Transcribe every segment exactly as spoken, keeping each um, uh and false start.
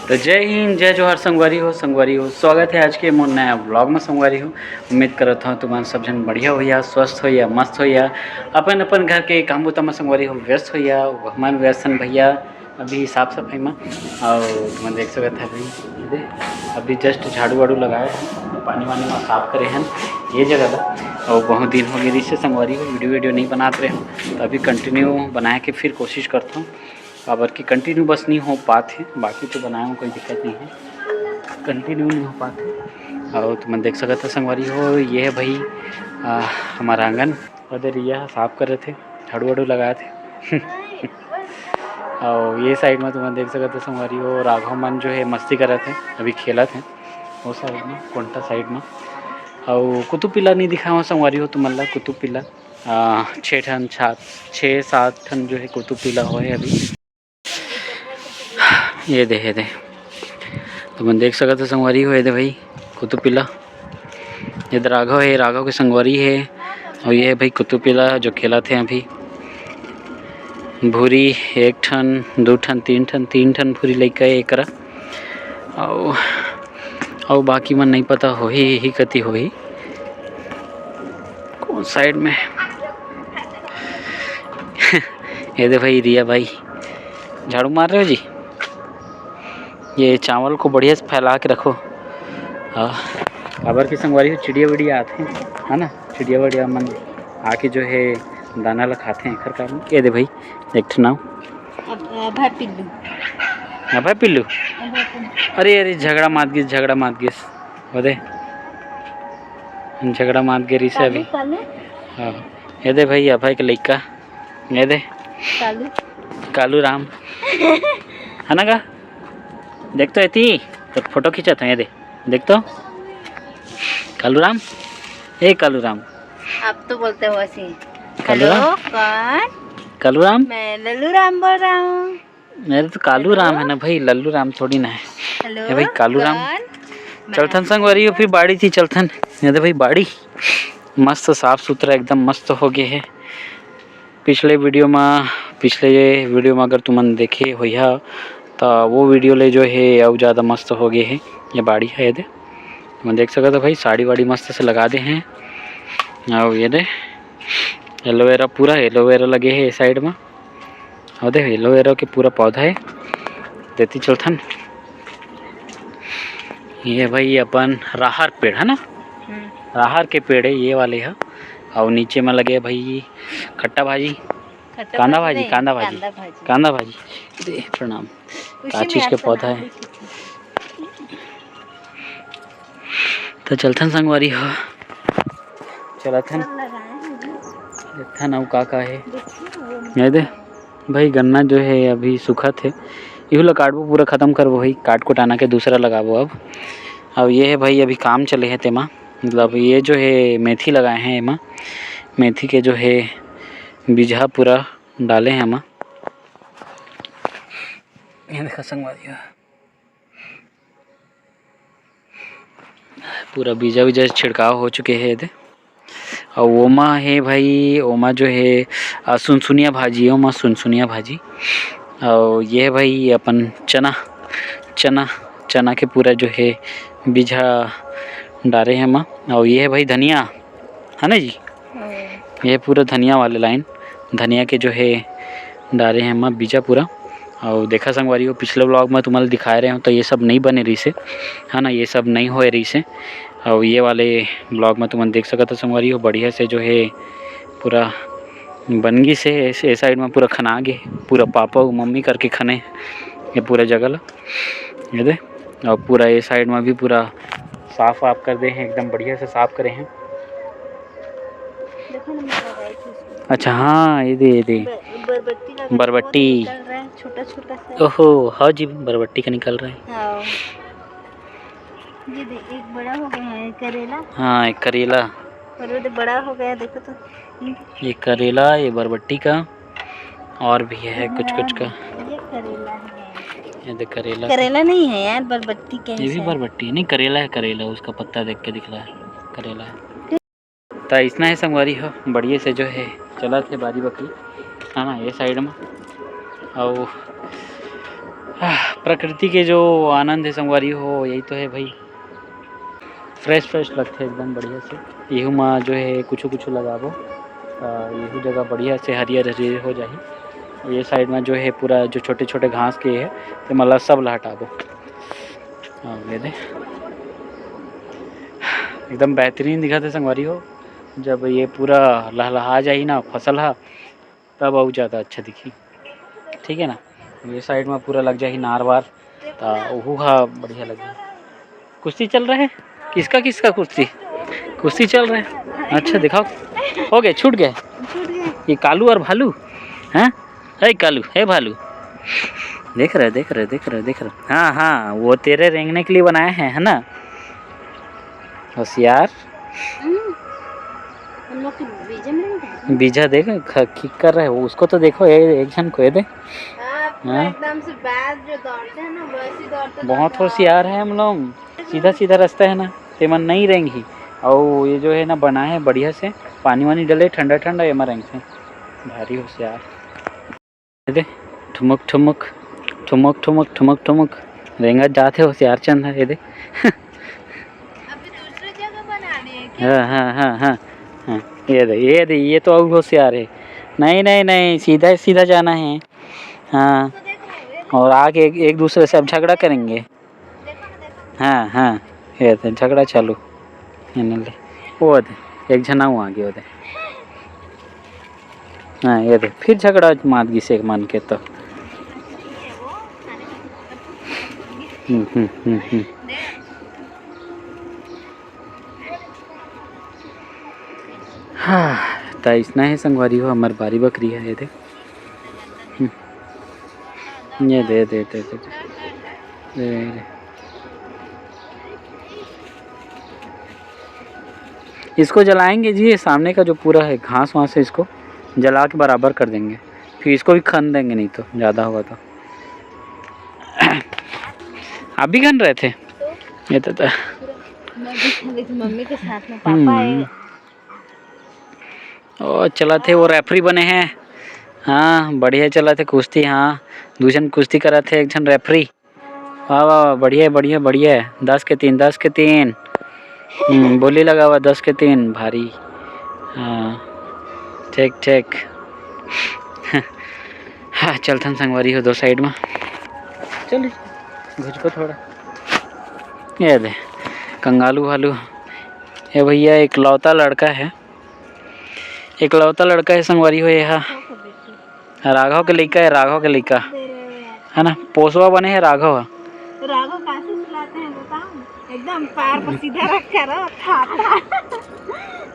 तो जय हिंद, जय जोहार संगवारी हो, संगवारी हो, स्वागत है आज के मोर नया vlog में संगवारी हो। उम्मीद करत हूँ तुमन सब झन बढ़िया होइहा, स्वस्थ होइहा, मस्त होइहा, अपन अपन घर के काम बुता में संगवारी हो व्यस्त होइहा। हमन व्यस्त हन भैया अभी साफ सफाई में, और तुमन देख सकत हव अभी, अभी just झाड़ू वाड़ू लगाए हैं, पानी वानी में साफ करे हैं ये जगह ला। और बहुत दिन हो गए रिहिसे संगवारी हो, video video नहीं बनात रहे हूँ, तो अभी continue बनाए के फिर कोशिश करता हूँ। काबर कि continue बस नहीं हो पात हे, बाकी तो बनाए हूँ, कोई दिक्कत नहीं है, continue नहीं हो पात हे। और तुमन देख सकत हो संगवारी हो, ये है भाई आ, हमारा आंगन, उधर रिया साफ करत हे, झाड़ू वाड़ू लगात हे। और ये side में तुमन देख सकत हो संगवारी हो, राघव मन जो है मस्ती करत हे, अभी खेलत हे वो side में, कोंटा side में। और कुतुब पिला नहीं दिखावा संगवारी हो तुमन ला, कुतुब पिला आ, छः ठन छात छः सात ठन जो है कुतुब पिला होए अभी। ये दे, ये दे, तुमन देख सकत हो संगवारी हो, ये दे भाई कुतुब पिला, ये दे राघव है, राघव के संगवारी है, और ये है भाई कुतुब पिला जो खेलत हे अभी। भूरी एक ठन, दू ठन, तीन ठन, तीन ठन भूरी लइका है एकरा। अउ, अउ बाकी मन नहीं पता होही, यही कति होही। कौन side में? ये दे भाई, रिया भाई, झाड़ू मार रहे हो जी? ये चावल को बढ़िया से फैला के रखो। हाँ, काबर के संगवारी हो, चिड़िया विड़िया आथे, है ना, चिड़िया विड़िया मन आके जो है दाना ला खाथे, एकर कारण। ये दे भाई, एक ठन नाव। अब, अभय पिल्लू। अभय पिल्लू? अभय पिल्लू। अरे, अरे, झगड़ा मात गिस, झगड़ा मात गिस। वो दे। झगड़ा मात गे रिहिसे अभी। कालू, कालू। हाँ। ये दे भाई, अभय के लइका। ये दे। कालू। कालू राम। है ना का? देख तो एती, तो फोटो खींचत हे, ये दे। देख तो। कालू राम। ए कालू राम। आप तो बोलते हो ऐसे ही। कालू राम? हेलो, कौन? कालू राम? मैं लल्लू राम बोल रहा हूँ। अरे तो कालू राम है ना भाई, लल्लू राम थोड़ी ना है। हेलो, ये भाई कालू राम। कौन? चलथन संगवारी हो, फिर बाड़ी थी चलथन। ये दे भाई बाड़ी मस्त साफ सुथरा एकदम मस्त हो गए है। पिछले video में, पिछले video में अगर तुमन देखे होइहा, तो वो video ले जो है अउ ज़्यादा मस्त हो गए है। ये बाड़ी है, ये दे, तुमन देख सकत हो भाई, साड़ी वाड़ी मस्त से लगा दे हैं। और ये दे एलोवेरा, पूरा एलोवेरा लगे है इस side में। और देख, एलोवेरा के पूरा पौधा है। देती चलथन। ये भाई अपन राहर पेड़ है ना, हम्म। राहर के पेड़ है ये वाले है। और नीचे में लगे भाई खट्टा भाजी, खट्टा कांदा भाजी भाजी, नहीं, कांदा भाजी, कांदा भाजी। कांदा भाजी। दे, प्रणाम। उसी का में चीज के आप पौधा प्रणाम है? तो चलथन संगवारी हो, चलथन। देखथन अउ का का हे। ये दे भाई, गन्ना जो है अभी सूखत हे, इहू ला काटबो, पूरा खत्म करबो भाई, काट कुटाना के दूसरा लगाबो अब। अब ये है भाई, अभी काम चले है तेमा, मतलब ये जो है मेथी लगाए हैं एमा, मेथी के जो है बीजहा पूरा डाले हैं एमा। ये देखा संगवारी हो। पूरा बीजा उजा छिड़काव हो चुके हे एदे। अउ ओमा हे भाई, ओमा जो हे, आ, सुनसुनिया भाजी, ओमा सुनसुनिया भाजी। अउ ये हे भाई अपन चना, चना, चना के पूरा जो हे बीजा डारे हे एमा। अउ ये हे भाई धनिया, है ना जी? हम्म। ये पूरा धनिया वाले line, धनिया के जो हे डारे हे एमा बीजा पूरा। अउ देखा संगवारी हो, पिछले vlog में तुम्हारे दिखाए रहे हो तो ये सब नहीं बने रहिसे, है ना, ये सब नहीं होए रहिसे। अउ ये वाले vlog में तुमन देख सकत हो संगवारी हो, बढ़िया से जो हे पूरा बन गिस हे। ए side में पूरा खना गे, पूरा पापा अउ मम्मी करके खने ये पूरा जगह ला, ये दे। अउ पूरा ये side में भी पूरा साफ वाफ कर दे हैं, एकदम बढ़िया से साफ करे हैं। देखो ना, मेरा right इसमें। अच्छा, हाँ, ये दे, ये दे। ब-, बरबट्टी लगा है, बरबट्टी। निकल रहा है, छोटा छोटा सा। ओहो, हाँ जी, बरबट्टी का निकल रहा है। हाँ। ये दे, एक बड़ा हो गया है करेला। हाँ, एक करेला। और वो तो बड़ा हो गया, देखो तो। ये करेला, ये बरबट्टी का, और भी है कुछ कुछ का। ये करेला है। ये देख करेला। करेला नहीं है यार, बरबट्टी का ये भी है। बरबट्टी नहीं, करेला है, करेला, उसका पत्ता देख के दिख रहा है, करेला है। तो इसना है संगवारी हो, बढ़िया से जो है चलत हे बारी बखरी, है ना, ये side में। अउ आह, प्रकृति के जो आनंद हे संगवारी हो, यही तो हे भाई। Fresh fresh लगथे एकदम बढ़िया से। एहू मा जो हे कुछु कुछु लगाबो, अ, एहू जगह बढ़िया से हरियर हरियर हो जाही। ये side मा जो हे पूरा जो छोटे छोटे घास के हे, ते मन ला सब ला हटाबो। हाँ, ये दे, एकदम बेहतरीन दिखत हे संगवारी हो। जब ये पूरा लहलहा जाही ना फसल हा, तब अउ ज़्यादा अच्छा दिखही, ठीक है ना। ये side में पूरा लग जाही नार वार, त ओहू हा बढ़िया लगही। कुश्ती चल रहा है, किसका किसका कुश्ती? कुश्ती चल रहा है। अच्छा, दिखाओ, हो गए, छूट गए। ये कालू और भालू हैं। हे कालू, हे भालू, देख रहे, देख रहे, देख रहे, देख रहे। हाँ हाँ, वो तेरे रेंगने के लिए बनाए हैं, है ना? होशियार। हम्म। हम लोग के बीजे में नहीं था। बीजा देख, ख-, किक कर रहे हो, उसको तो देखो, ए-, एक झन को ये दे। हाँ, पूरा हाँ। एकदम से बैल जो दौड़ते हैं ना, वैसे ही दौड़ते बहुत दौड़ते होशियार है हम लोग, सीधा सीधा रास्ता है ना, तेमन नहीं रेंगही। और ये जो है ना, बना है बढ़िया से, पानी वानी डले, ठंडा ठंडा, एमा रेंगथे। भारी होशियार। ये दे, ठुमुक ठुमुक, ठुमुक ठुमुक, ठुमुक ठुमुक, रेंगत जात हे होशियार चंद ह, ये दे। अभी दूसरी जगह बना दिए क्या? हाँ, हाँ, हाँ, हाँ, हाँ, ये दे, ये दे, ये तो और होशियार है। नहीं, नहीं, नहीं, सीधा, सीधा जाना है। हाँ, और आगे एक, एक दूसरे से अब झगड़ा करेंगे। हाँ, हाँ, ये दे, झगड़ा चालू। एने ले, वो दे, एक झन अउ आगे, वो दे। हाँ, ये दे, फिर झगड़ा मात गिस एक मन के तो। हम्म, हम्म, हम्म, हम्म। हाँ, त अइसना हे संगवारी हो, हमर बारी बखरी हे, ये दे। हम्म। ये दे, दे, दे, दे, दे। दे, दे, दे। इसको जलाएंगे जी, ये सामने का जो पूरा है घास वास है, इसको जला के बराबर कर देंगे, फिर इसको भी खन देंगे, नहीं तो ज़्यादा होगा तो। आप भी खन रहे थे? ये तो, तो मैं भी खन रही थी मम्मी के साथ में, पापा आए। हम्म। ओ, चलत हे, वो रेफरी बने हे। हाँ, बढ़िया चलत हे कुश्ती। हाँ, दू झन कुश्ती करत हे, एक झन रेफरी। वाह, वाह, वाह, बढ़िया, बढ़िया, बढ़िया। दस के तीन, दस के तीन। हम्म, बोली लगावा, दस के तीन, भारी। हाँ, ठीक, ठीक। हाँ, चलथन संगवारी हो दो side में। चल, घुचको थोड़ा। ये दे, कंगालू भालू। ये भैया इकलौता लड़का है, इकलौता लड़का है संगवारी हो ये हा। राघव के लइका है, राघव के लइका। है ना, पोसवा बने है राघव हा। राघव कैसे सुलाते हैं बताओ? एकदम पैर पर सीधा रख कर, था, था।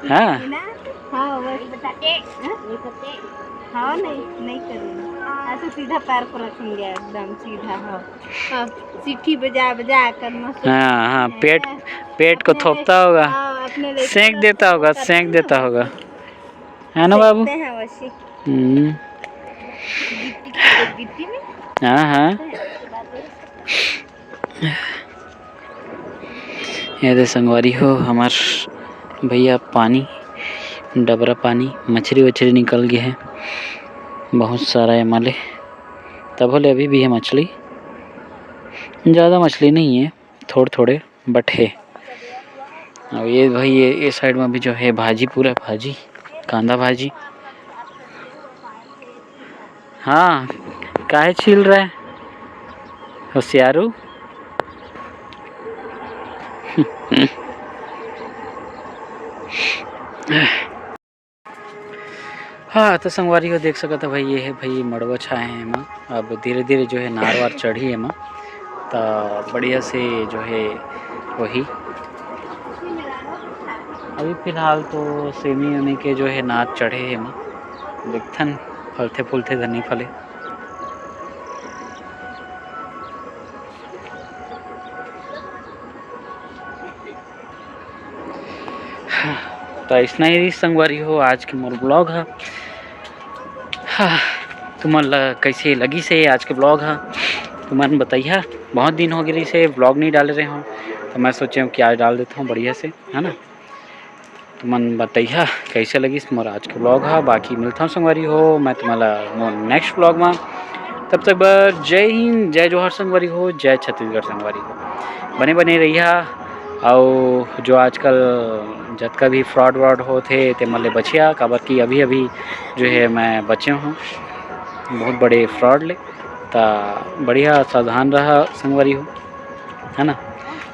हाँ। है ना? हाँ, बस। बताते, हाँ? ये करते। हाँ, नहीं, नहीं करेंगे। ऐसे सीधा पैर को रखेंगे, एकदम सीधा, हाँ। हाँ, सीटी बजा बजा कर मस्त। हाँ, हाँ, पेट, हाँ, पेट को अपने थोपता लेके, होगा। हाँ, अपने लेके सेंक देता होगा, करते सेंक हैं देता ना। होगा। है ना बाबू? देखते हैं वैसे। हम्म। गिट्टी, गिट्टी में। हाँ, हाँ। ये दे संगवारी हो, हमार भैया पानी, डबरा पानी, मछरी वछरी निकल गए है बहुत सारा एमा ले, तभो ले अभी भी है मछली, ज़्यादा मछली नहीं है, थोड़े थोड़े but है। अब ये भाई, ये, ये side में भी जो है भाजी, पूरा भाजी, कांदा भाजी। हाँ, काहे छील रहा है होशियारू? हाँ, तो संगवारी हो, देख सकत ह भाई, ये है भाई मड़वा छाए है एमा। अब धीरे-धीरे जो है नार वार चढ़ी एमा, त बढ़िया से जो है वही। अभी फिलहाल तो सेमी उमी के जो है नार चढ़े है एमा, देखथन फलथे फूलथे धनी फले। त अइसना ही रहिस संगवारी हो आज के मोर vlog ह। हाँ, तुमन ल कइसे लगिस हे आज के vlog ह, तुमन बताइहा। बहुत दिन हो गे रहिस हे vlog नहीं डाले रहे हो, तो मैं सोचे हूँ कि आज डाल देता हूँ बढ़िया से, है ना। तुमन बताइहा कइसे लगिस मोर आज के vlog ह। बाकी मिलता हूँ संगवारी हो मैं तुमन ल मोर next vlog में। तब तक बर जय हिंद, जय जोहार संगवारी हो, जय छत्तीसगढ़ संगवारी हो। बने बने रहिहा। अउ जो आजकल जतका भी फ्रॉड व्रॉड होत हे, ते मन ले बचिहा, काबर कि अभी अभी जो है मैं बचे हूँ बहुत बड़े फ्रॉड ले। त बढ़िया सावधान रहा संगवारी हो, है ना।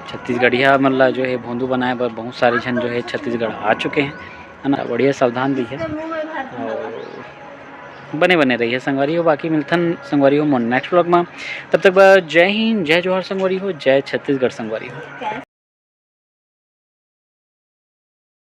छत्तीसगढ़िया मन ला जो है भोंदू बनाए बर बहुत सारे झन जो है छत्तीसगढ़ आ चुके हैं, है ना। बढ़िया सावधान रहिहा। अउ बने बने रहिहा संगवारी हो। बाकी मिलथन संगवारी हो मोर नेक्स्ट व्लॉग में। तब तक बर जय हिंद, जय जोहार संगवारी हो, जय छत्तीसगढ़ संगवारी हो।